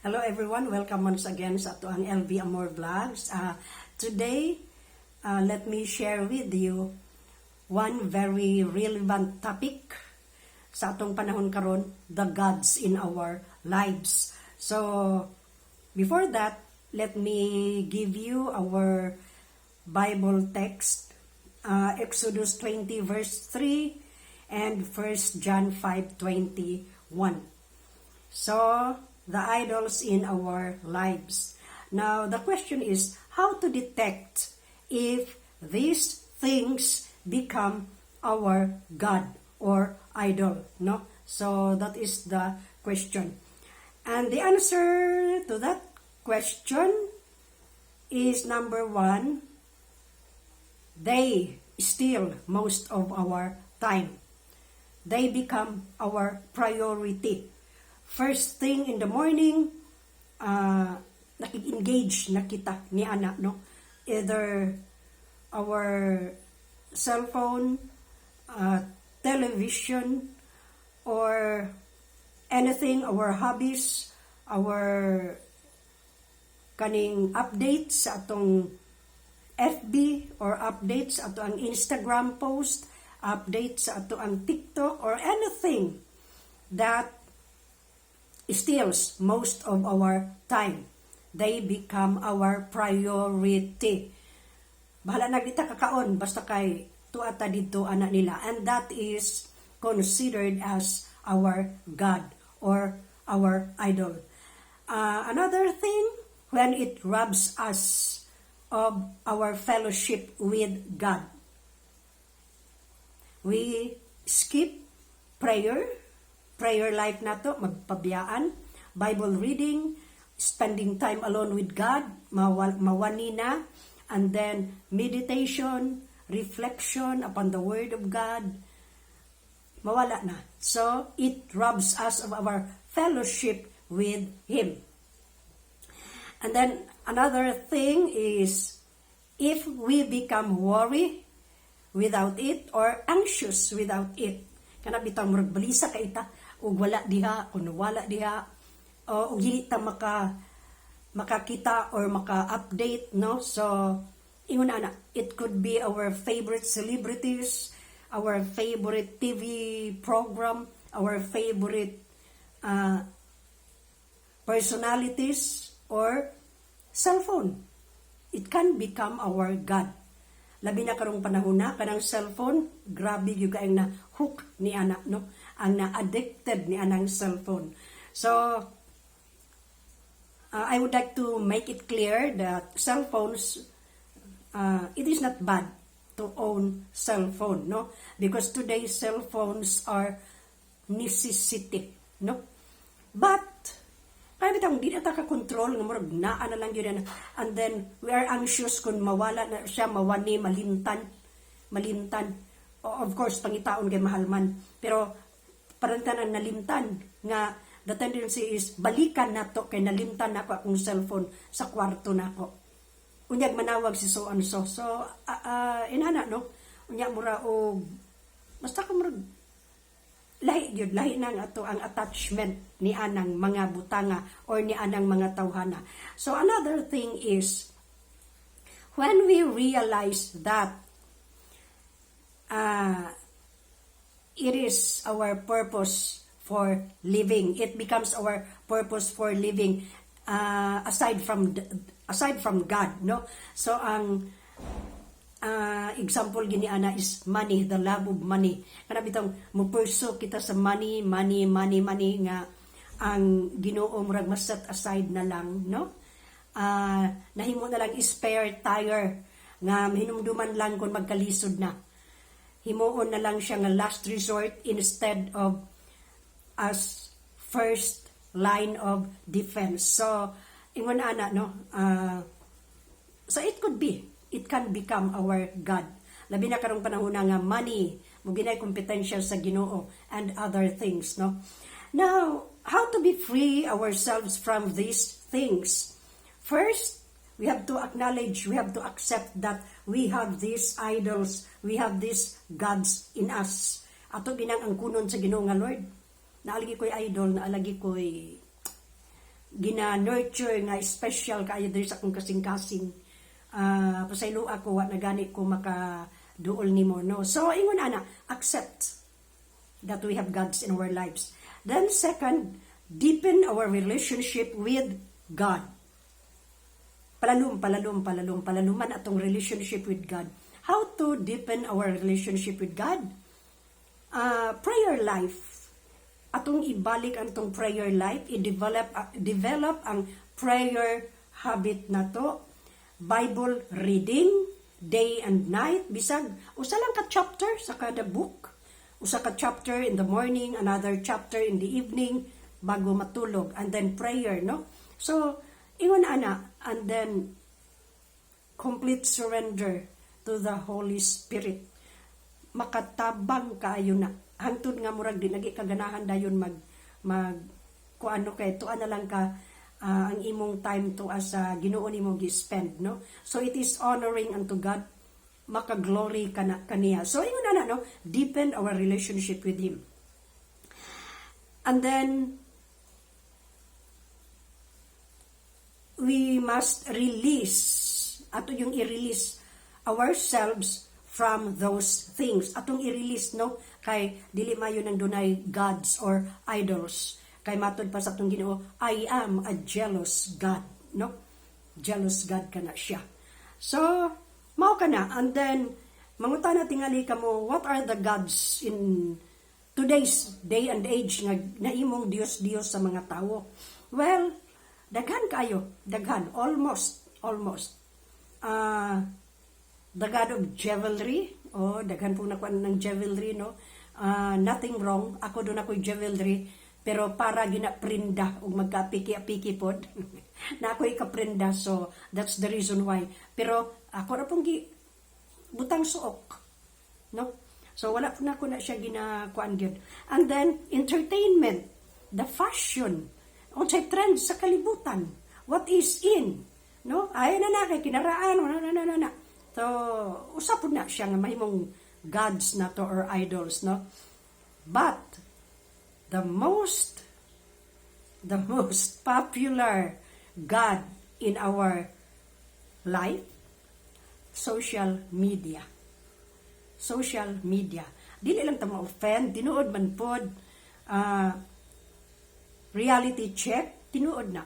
Hello everyone, welcome once again sa atoang LV Amor Vlogs. Today, let me share with you one very relevant topic sa atong panahon karon, the gods in our lives. So, before that, let me give you our Bible text, Exodus 20 verse 3 and 1 John 5:21. So, the idols in our lives. Now, the question is how to detect if these things become our God or idol, no? So, that is the question. And the answer to that question is number one, they steal most of our time. They become our priority. First thing in the morning, nakig-engage na kita ni ana, no? Either our cell phone, television, or anything, our hobbies, our kaning updates sa atong FB or updates sa atoang Instagram post, updates sa atoang TikTok or anything that steals most of our time. They become our priority. Bahala na kita kakaon basta kay tuwa ta didto ana nila, and that is considered as our God or our idol. Another thing, when it robs us of our fellowship with God. We skip prayer, prayer life nato, magpabiyaan, Bible reading, spending time alone with God, mawani na, and then meditation, reflection upon the Word of God, mawala na. So, it robs us of our fellowship with Him. And then, another thing is, if we become worry without it or anxious without it, kana bitaw murag balisa kay ta ug wala diha, kung wala diha, o ug dili ta makakita or maka-update, no? So, ingon ana, it could be our favorite celebrities, our favorite TV program, our favorite personalities, or cell phone. It can become our God. Labi na karong panahon na, kanang cellphone, grabe gyud kaayong na hook ni ana, no? Ang na-addicted ni anang cellphone. So, I would like to make it clear that cell phones, it is not bad to own cell phone, no? Because today cell phones are necessity, no? But kaya bitang di na ta ka-control nga murag naa na lang yun and then we are anxious kung mawala na siya, mawani, malimtan, malimtan. Of course, pangitaon kay mahal man. Pero parang tanan nalimtan nga the tendency is balikan nato kay nalimtan nako akong cellphone sa kwarto nako. Unyag manawag si so and so. So inana, no. Unya mura og basta ka murag lahi gyud, lahi nang ato ang attachment ni anang mga butanga or ni anang mga tawhana. So another thing is when we realize that it is our purpose for living. It becomes our purpose for living aside from God, no? So ang example gini ana is money, the love of money. Kana bitong mo pursue kita sa money, money, money, money nga ang Ginoo murag mas set aside na lang, no? Nahimo na lang spare tire nga hinumduman lang kung magkalisod na. Himuon na lang siya nga last resort instead of as first line of defense. So, ingon ana, no? So it could be, it can become our God. Labi na karong panahon nga money, mao ginay kompetensya sa Ginoo and other things, no? Now, how to be free ourselves from these things? First, we have to acknowledge, we have to accept that we have these idols, we have these gods in us. Ato ginang angkunon sa Ginoo nga, "Lord, naa lagi ko'y idol, naa lagi ko'y Gina-nurture nga special kaayo diri sa akong kasing-kasing. Pasaylo ako, wa na gani ko maka duol nimo, no? So ingon ana, accept that we have gods in our lives. Then second, deepen our relationship with God. Palalom, palalom, palalom, palaluman atong relationship with God. How to deepen our relationship with God? Prayer life. Atong ibalik ang atong prayer life, i-develop develop ang prayer habit nato. Bible reading day and night, bisag usa lang ka chapter sa kada book. Usa ka chapter in the morning, another chapter in the evening bago matulog, and then prayer, no? So ingon ana, and then complete surrender to the Holy Spirit. Makatabang kaayo na hangtod nga murag di nagi kaganahan dayon mag mag kuano kay tuan na lang ka ang imong time to as sa Ginoo nimo gi-spend, no? So it is honoring unto God, maka-glory kana kaniya. So ingon ana, no, deepen our relationship with Him. And then we must release, ato yung i-release ourselves from those things. Atong i-release, no, kay dili mayo nang dunay gods or idols, kay matod pa sa atong Ginoo, "I am a jealous God," no? Jealous God kana siya. So mao kana. And then mangutana tingali kamo, what are the gods in today's day and age nga naimong Dios-Dios sa mga tawo? Well, daghan kayo, daghan, almost almost the god of jewelry. Oh, daghan po nakuan ng jewelry, no? Nothing wrong, ako duna ko'y jewelry, pero para gina-prenda ug magkapiki-apiki pod na ako ikaprenda. So that's the reason why, pero ako ra pong gi butang suok, no? So wala po na ko na siya ginakuan gyud. And then entertainment, the fashion, unsay trend sa kalibutan, what is in, no? Ay na na kay kinaraan, wala na na na na. So usa pud na siya nga mahimong gods na to or idols, no? But the most popular god in our life, social media. Social media. Dili lang ta ma-offend, tinuod man pod. Reality check, tinuod na.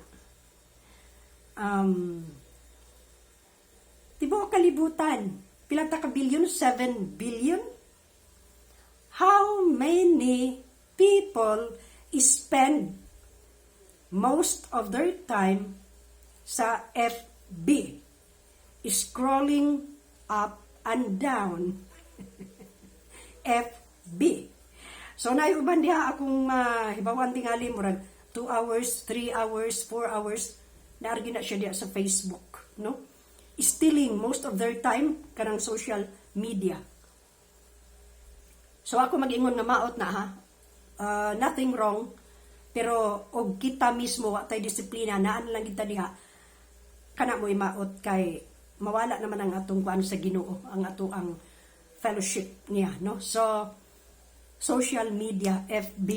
Tibuok kalibutan, pila ta ka billion? 7 billion? How many people spend most of their time sa FB? Scrolling up and down FB. So naay uban diha akong hibawan tingali murag 2 hours, 3 hours, 4 hours naargi na siya diha sa Facebook, no? Stealing most of their time kanang social media. So ako mag-ingon nga maot na ha. Nothing wrong, pero og kita mismo wa tay disiplina, naan lang kita diha, kana mo maot kay mawala naman ang atong kuan sa Ginoo, ang ato ang fellowship niya, no? So social media, FB,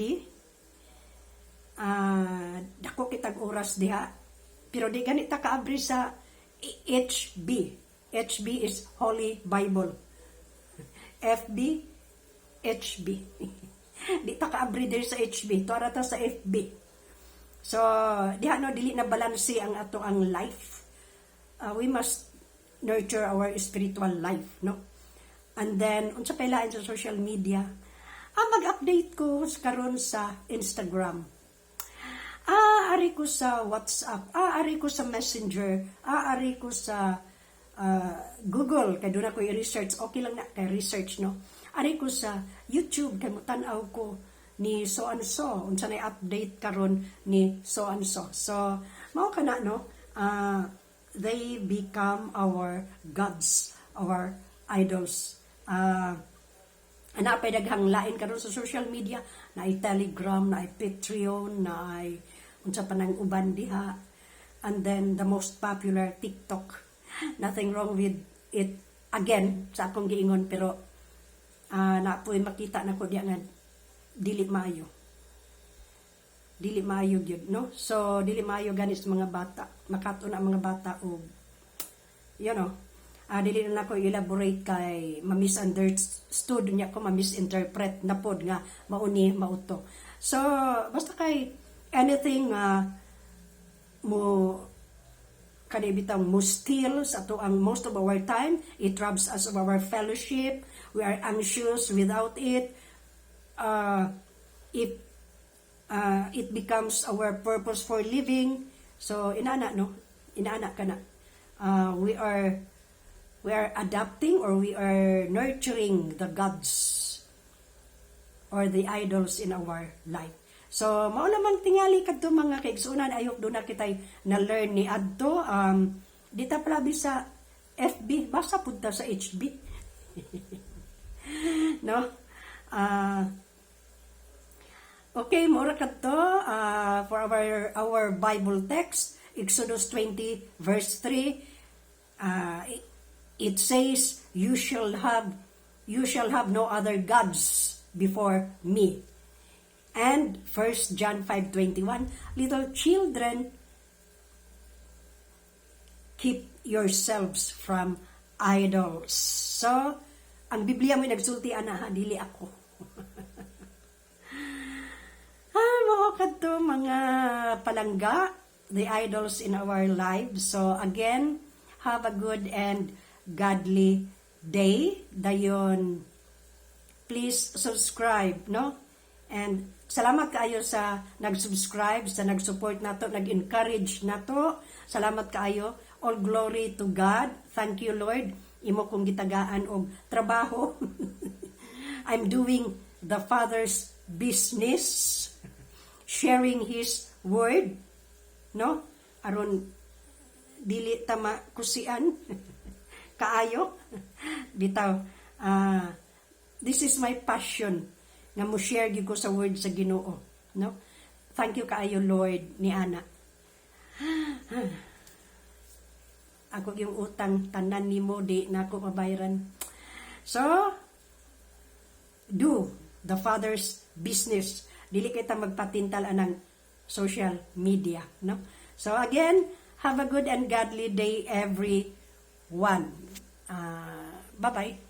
dako kitag oras diha, pero di ganit ta kaabri sa HB. HB is Holy Bible. FB, HB, di ta kaabri diri sa HB, tuara ta sa FB. So diha, no, dili na balanse ang ato ang life. We must nurture our spiritual life, no? And then unsa pay lain sa social media? Mag-update ko karon sa Instagram. Ari ko sa WhatsApp. Ari ko sa Messenger. Ari ko sa Google kay duna ko i-research. Okay lang na kay research, no? Ari ko sa YouTube kay mutan-aw ko ni so and so, unsa nay update karon ni so and so. So mao kana, no? They become our gods, our idols. Ana pay daghang lain karon sa social media, naay Telegram, naay Patreon, naay unsa pa nang uban diha. And then the most popular, TikTok. Nothing wrong with it again sa akong giingon, pero na po'y makita na ko diya nga dili maayo. Dili maayo gyud, no? So dili maayo gani sa mga bata. Makaton ang mga bata og dili na nako elaborate kay ma-misunderstood niya ko, ma-misinterpret na pod nga mauni mauto. So basta kay anything mo kani bitang mo steal sa ato ang most of our time, it robs us of our fellowship. We are anxious without it. If it becomes our purpose for living, so inana, no, inana ka na, we are adapting or we are nurturing the gods or the idols in our life. So, mao naman tingali kadto, mga kaigsunan. I hope duna kitay na-learn ni adto. Di ta palabi sa FB, basta punta sa HB. No? Okay, mura kadto for our Bible text, Exodus 20 verse 3. It says, "You shall have no other gods before me." And 1 John 5:21, "Little children, keep yourselves from idols." So, ang Biblia mo nagsulti ana ha, dili ako. Mao kadto, mga palangga, the idols in our lives. So again, have a good and godly day. Dayon, please subscribe, no? And salamat kaayo sa nag-subscribe, sa nag-support nato, nag-encourage nato. Salamat kaayo. All glory to God. Thank you, Lord. Imo kong gitagaan og trabaho. I'm doing the Father's business, sharing His word, no? Aron dili ta makusian kaayo. Bitaw, this is my passion nga mo share gyud ko sa word sa Ginoo, no? Thank you kaayo, Lord, ni ana. Ako yung utang tanan nimo di nako mabayaran. So, do the Father's business. Dili kita magpatintal anang social media, no? So again, have a good and godly day, everyone. Bye-bye.